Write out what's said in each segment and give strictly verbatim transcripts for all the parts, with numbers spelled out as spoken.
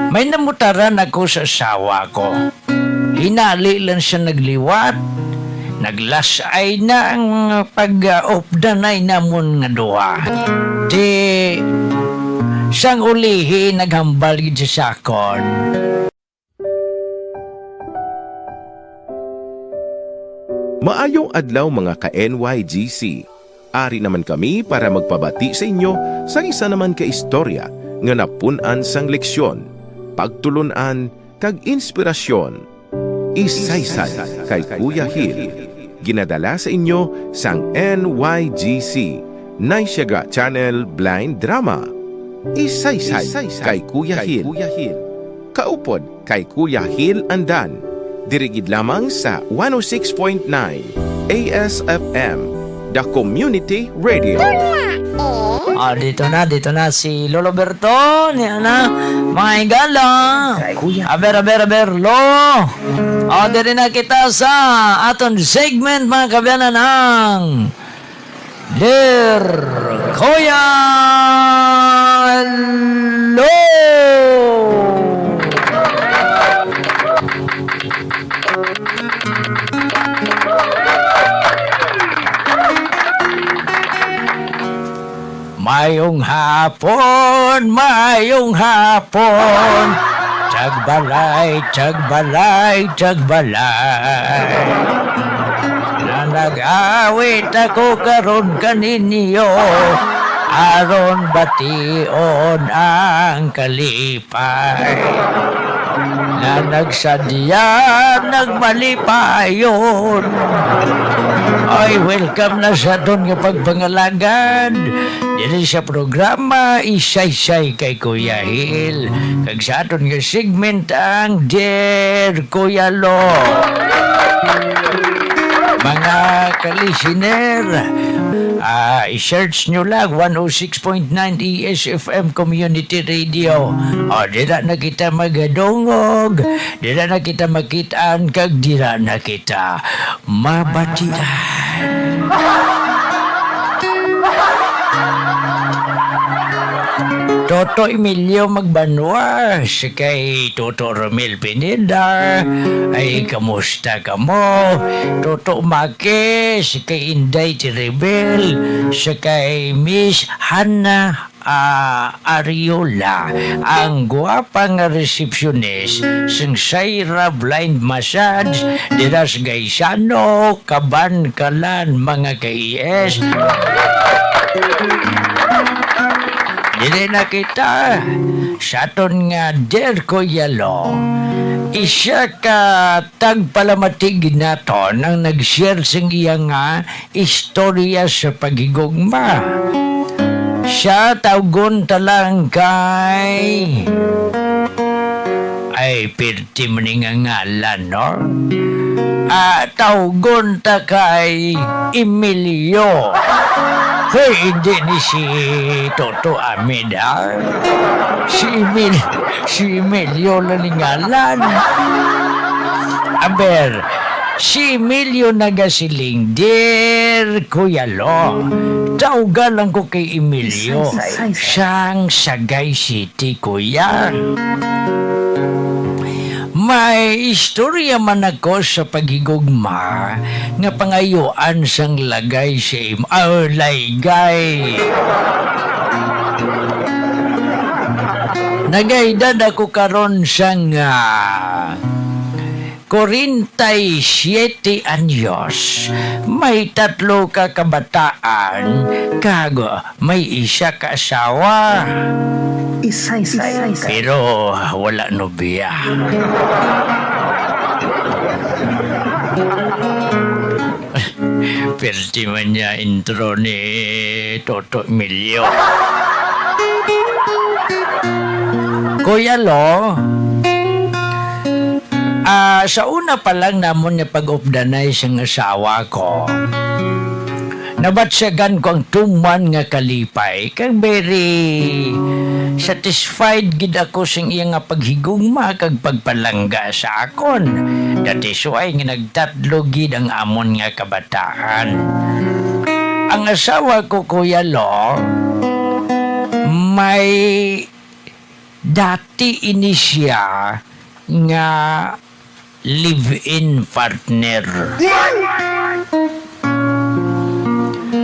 May namutaran ako sa asawa ko. Hinali lang siya nagliwat. Naglasay na ang pag-updanay namon nga duha. Di sang ulihi naghambal gid siya sa akon. Maayong adlaw, mga ka-N Y G C. Ari naman kami para magpabati sa inyo sang isa naman ka istorya nga napun-an sang leksyon, pagtulon-an, kag inspirasyon. Isaysay kay Kuya Hil. Ginadala sa inyo sang N Y G C, Naysyaga Channel Blind Drama. Isaysay kay Kuya Hil. Kaupod kay Kuya Hil Andan. Diri gid lamang sa one oh six point nine A S F M, The Community Radio. Ah, dito na, dito na si Lolo Berto, ni ana, mga higala. Aber, aber, aber, lo. Ah, diri na kita sa aton segment, mga kaabyanan, ang Dear Kuya Lo. Mayong hapon, mayong hapon. Tagbalay, tagbalay, tagbalay. Na nag-awit ako karon kaninyo, aron bation ang kalipay. Na nagsadya, nagmalipayon. Ay, welcome na sa aton nga pagpangalagad diri sa programa Isaysay kay Kuya Hil, kag sa aton nga segment ang Dear Kuya Lo. Mga ka-listener, ah, i-search nyo lang one oh six point nine E S F M Community Radio. O, dira na kita magadungog, dira na kita makitaan, kag dira na kita mabatian. Toto Emilio Magbanwa, si kay Toto Romel Pineda, ay kamusta kamo? Toto Maki, si kay Inday Tiribel, si kay Miss Hannah ah, Ariola, ang gwapa nga resepsyonis sang Shaira Blind Massage dira sa Gaisano, Kabankalan, mga ka-E S. Dili na kita sa aton nga Dear Kuya Lo. Isa ka tagpalamatig naton ang nag-share sing iya nga istorya sa paghigugma. Siya, tawgon ta lang kay, ay, pirti man ni nga ngalan, no? Ah, tawgon ta kay Emilio. Hoy, hindi ni si Toto Amid, ha? Si Emil-, si Emilio lang ni ngalan. Aber, si Emilio nagasiling, "Dear Kuya Lo, tawga lang ko kay Emilio, sang Sagay City, Kuya. May istorya man ako sa paghigugma nga pangayuan sang lagay sa im-, ah, laygay. Nagaedad ako karon sang, ah, Kwarenta y siete anyos, may tatlo ka kabataan, kag may isa ka asawa. Isaysay. Pero wala nobya. Perti man niya intro ni Toto Emilio. Kuya Lo, ah, sa una pa lang namon nga pag-updanay sang asawa ko, nabatyagan ko ang tuman nga kalipay, kag very satisfied gid ako sing iya nga paghigugma kag pagpalangga sa akon. That is why nga nagtatlo gid ang amon nga kabataan. Ang asawa ko, Kuya Lo, may Dati ini siya nga live-in partner.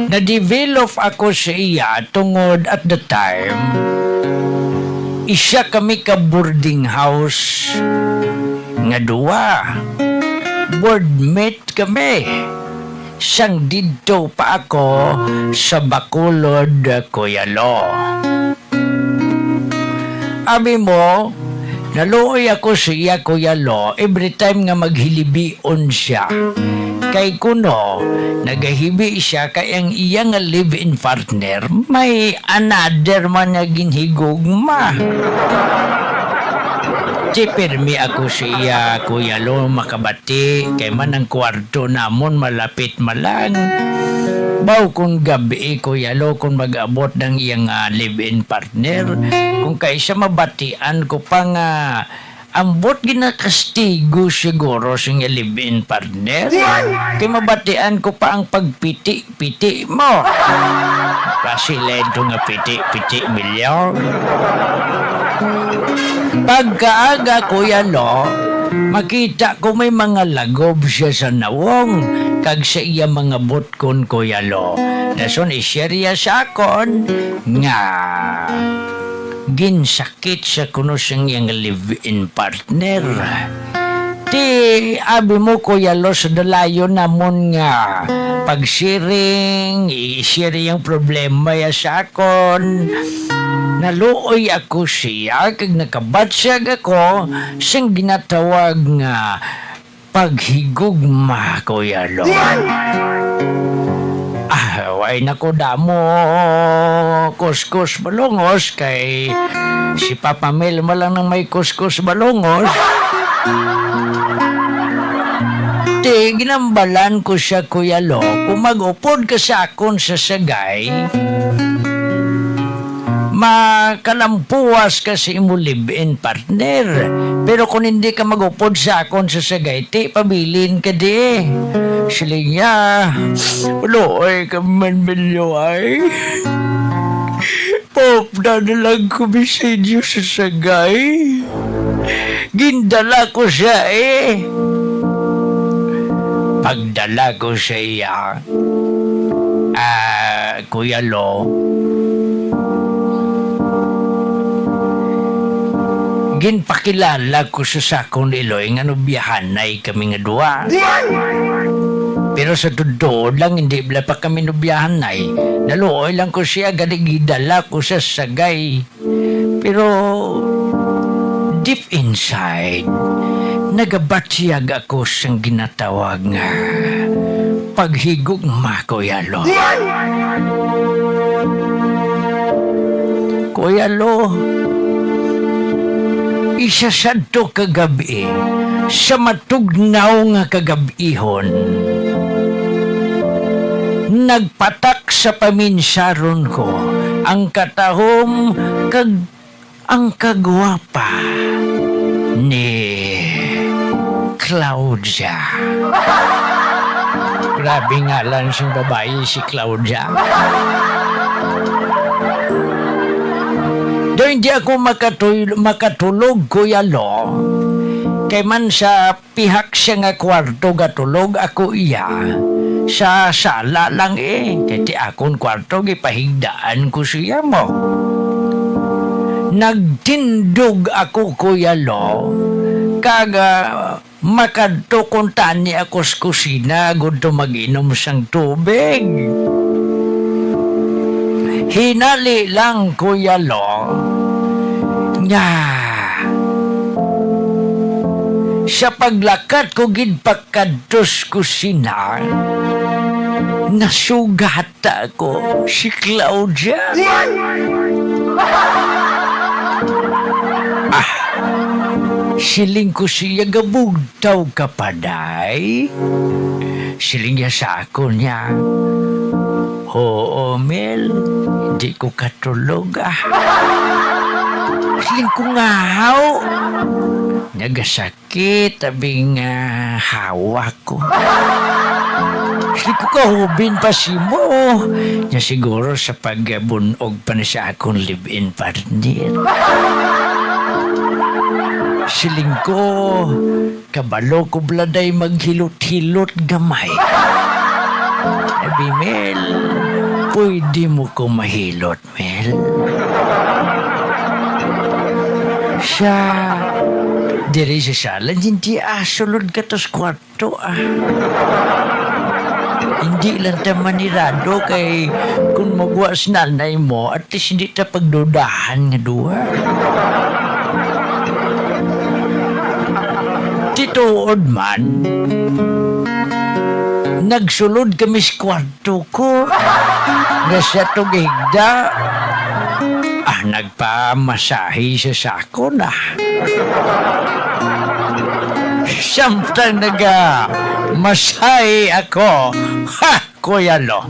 Na-develop ako sa iya tungod at the time, isa kami ka boarding house nga duwa. Boardmate kami. Sang didto pa ako sa Bacolod, Kuya Lo. Abi mo, naluoy ako sa iya, Kuya Lo, every time nga maghilibion siya. Kay kuno, nagahibi siya kay ang iya nga live-in partner may another man nga ginhigugma. Di pirmi ako sa iya, Kuya Lo, makabati, kay man ang kwarto namon malapit man lang. Baw kung gabi, Kuya Lo, kung mag-abot ang iyang, ah, live-in partner, kung kaisa mabatian ko pa nga ambot ginakastigo siguro sa iya live-in partner. Kay mabatian ko pa ang pagpiti-piti mo. Kasi lento nga piti-piti, Milyo. Pagkaaga, Kuya Lo, makita ko may mga lagob siya sa nawong kag sa iya mga butkon, Kuya Lo. Dason i-share iya sa akon nga ginsak-, sakit sa kuno sing iyang live-in partner. Ti, abi mo, Kuya Lo, sa dalayon namon nga pag-sharing, i-share ang problema ya sa akon. Naluoy ako siya, kag nakabatyag ako sing ginatawag nga paghigugma, Kuya Lo. Ah, way na ko damo kuskus balungos kay si Papa Mel man lang nang may kuskus balungos. Ti, ginambalan ko siya, Kuya Lo, kung mag-upod ka sa akon sa sagay, makalampuwas ka sa imo live-in partner. Pero kung hindi ka mag-upod sa akon sa sagay, ti pabilin ka di. Siling niya, "Luoy ka man, Milyo, ay. Paupda na lang ko mi sa inyo sa sagay." Gindala ko siya, eh. Pagdala ko sa iya, ah, Kuya Lo, ginpakilala ko sa sakon iloy nga nobyahanay kami nga duha. Pero sa totoo lang, hindi bala pa kami nobyahanay. Naluoy lang ko siya, gani gidala ko sa sagay. Pero deep inside, nagabatyag ako sang ginatawag nga paghigugma, Kuya Lo. Kuya Lo, isa sadto ka gab-i, sa matugnaw nga kagab-ihon, nagpatak sa paminsaron ko ang katahom kag ang kagwapa ni Claudia. Grabe nga lang sing babayi si Claudia. Do hindi ako makatuy-, makatulog, Kuya Lo. Kay man sa pihak siya nga kwarto gatulog, ako iya sa sala lang, eh. Kay ti akon kwarto, gipahigdaan ko siya mo. Nagtindog ako, Kuya Lo, kag, ah, makadto kuntani ako sa kusina agud to mag-inom sang tubig. Hinali lang, Kuya Lo, nga sa paglakat ko gid pakadto sa kusina, nasugat ako si Claudia. Ah, siling ko siya, "Gabugtaw ka pa, day?" Siling niya sa akon niya, "Oo, Mel, di ko katulog, ah." Siling ko, "Ngahaw?" Nagasakit. Kit, abi nga hawak ko. Di ko kahubin pa simo. Nya siguro sa pagbun-og pa ni sa akon live-in partner. Siling ko, kabalo ko bala day maghilot-hilot gamay. Abi, Mel, pwede mo ko mahilot, Mel. Siya, diri sa sala, hindi, ah, sulod ka to sa kwarto, ah. Hindi lang ta manirado kay kung magwa sa nanay mo, at least hindi ta pagdudahan nga duha. Tituod man, nagsulod kami sa kwarto ko nga siya to gihigda. Ah, nagpamasahe sa sakon, ah. Samtang nagamasahe ako, ha, Kuya Lo.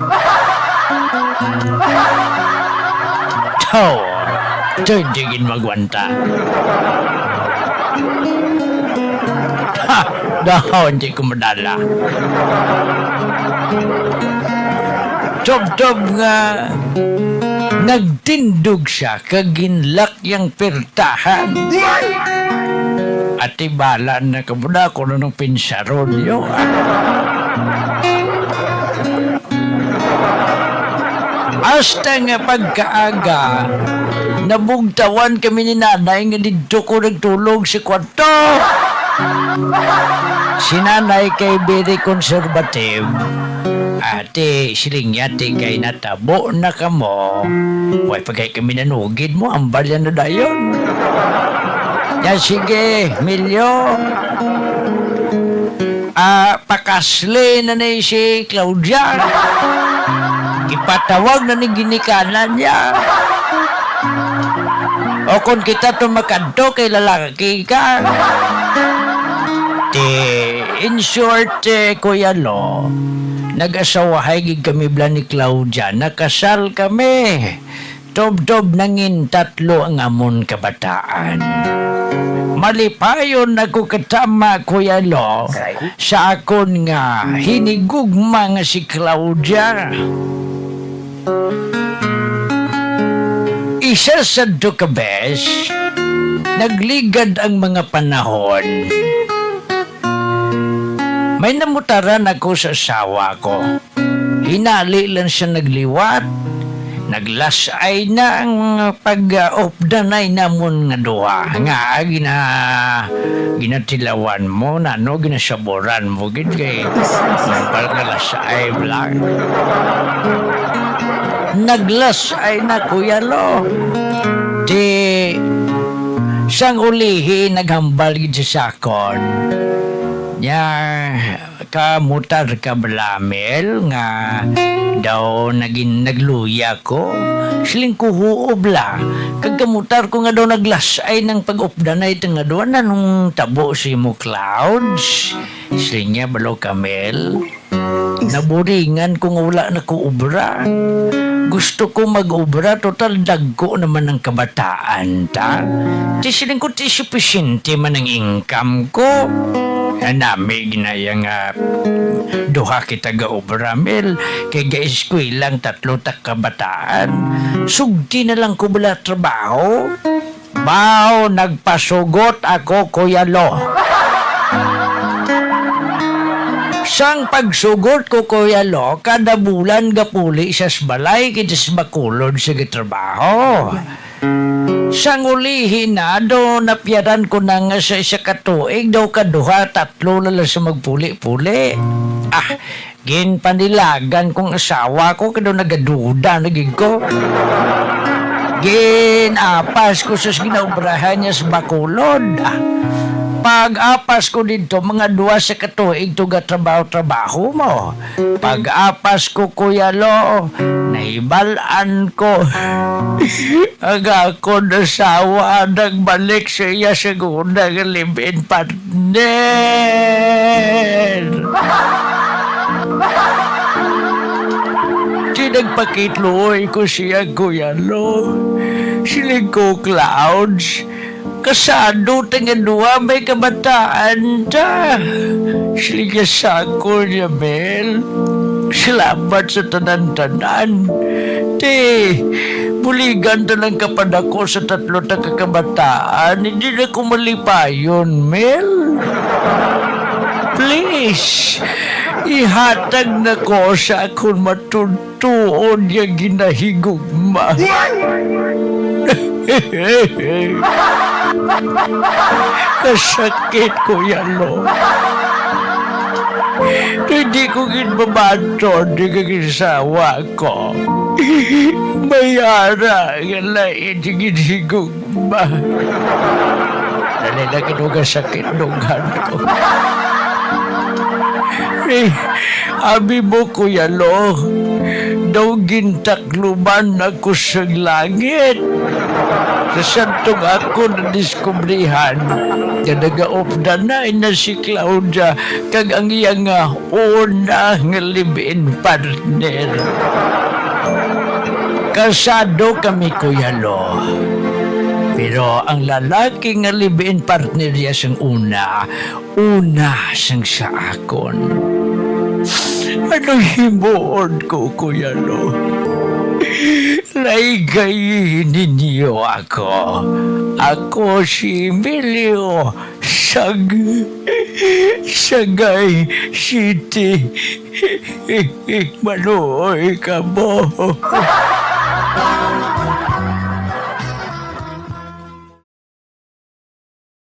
Taw, di gid magwanta. Ha, daw, hindi ko madala. Tubtob nga nagtindog siya kag ginlak yang pirtahan. Ati bala na kamo na kung anong pinsaron niyo. Hasta nga pagkaaga, nabugtawan kami ni nanay nga didto ko nagtulog sa kwarto. Si nanay kay very conservative. Ati, siling niya, ti kay natabo na kamo. Way pa kay kami nanugid mo, ambal yan na dayon. Yan, sige, Milyo. Ah, pakasli na ni si Claudia. Ipatawag na ni ginikanan niya. O kung kita to makadto kay lalaki ka. Ti, in short, eh, Kuya Lo, nag-asawahay gid kami bala ni Claudia. Nakasal kami. Tubtob nangin tatlo ang amon kabataan. Malipayon ako katama, Kuya Lo, sa akon nga hinigugma nga si Claudia. Isa sadto ka bes, nagligad ang mga panahon. May namutaran ako sa asawa ko. Hinali lang siya nagliwat. Naglas-ay na ang pag-updanay namon nga duha. Nga, gina-, ginatilawan mo, nano, ginasaboran mo, gid kay naglas-ay lang. Naglas-ay na, Kuya Lo. Di, sang ulihi, naghambal gid siya sa akon. Nya, kamutar ka bala, Mel, nga daw nagin-, nagluya ko? Siling ko, "Huo bala." Kag kamutar ko nga daw naglas-ay nang pag-updanay ta nga duha, nanong tabo sa imo, Clouds? Siling niya, "Balo ka, Mel. Naburingan ko nga wala na ko obra. Gusto ko mag-obra, total dagko naman ang kabataan ta." Ti siling ko, ti sufficiente man ang income ko. Anami ginaya nga duha kita ga-obra, Mel, kay ga-eskwela ang tatlo ta kabataan. Sugdi na lang ko bala trabaho. Baw, nagpasugot ako, Kuya Lo. Sang pagsugot ko, Kuya Lo, kada bulan gapuli siya sa balay, kita sa Bacolod sa gitrabaho. Sang ulihi na, do napiyaran ko na nga sa isa ka tuig, daw kaduha, tatlo na lang sa magpuli-puli. Ah, ginpanilagan kong asawa ko, kay daw nagaduda na gid ko. Ginapas ko sa ginaobrahan niya sa Bacolod. Ah, pag-apas ko didto, mga duha sa katuig to gatrabaho-trabaho mo. Pag-apas ko, Kuya Lo, nahibal-an ko ang akon asawa nagbalik sa iya segunda nga live-in partner. Di nagpakitluoy ko siya, Kuya Lo. Siling ko, Clouds, kasado ta nga duha, may kabataan ta. Siling niya sa akon, Yamel, salamat sa tanan-tanan. Ti, Buligan ta lang ka pa nako sa tatlo ta ka kabataan, hindi na ko malipayon, Mel. Please, ihatag na ko sa akon matud-, tuod nga ginahigugma. Kasakit, Kuya Lo. Hindi ko gid mabaton di ka gisawa ko. May ara nga lain di ginhigugma. Dali na gid, kasakit dughan ko. Eh, abi mo, Kuya Lo, daw gintakluban ako sa langit. Sa santong ako nadiskubrihan nga nagaupdanay na si Claudia kag ang iya nga una nga live-in partner. Kasado kami, Kuya Lo. Pero ang lalaki nga live-in partner niya sang una, una sang sa akon. Ano himuon ko, Kuya Lo? Laygay ninyo ako. Ako si Emilio, sag-, Sagay City. Maluoy kamo.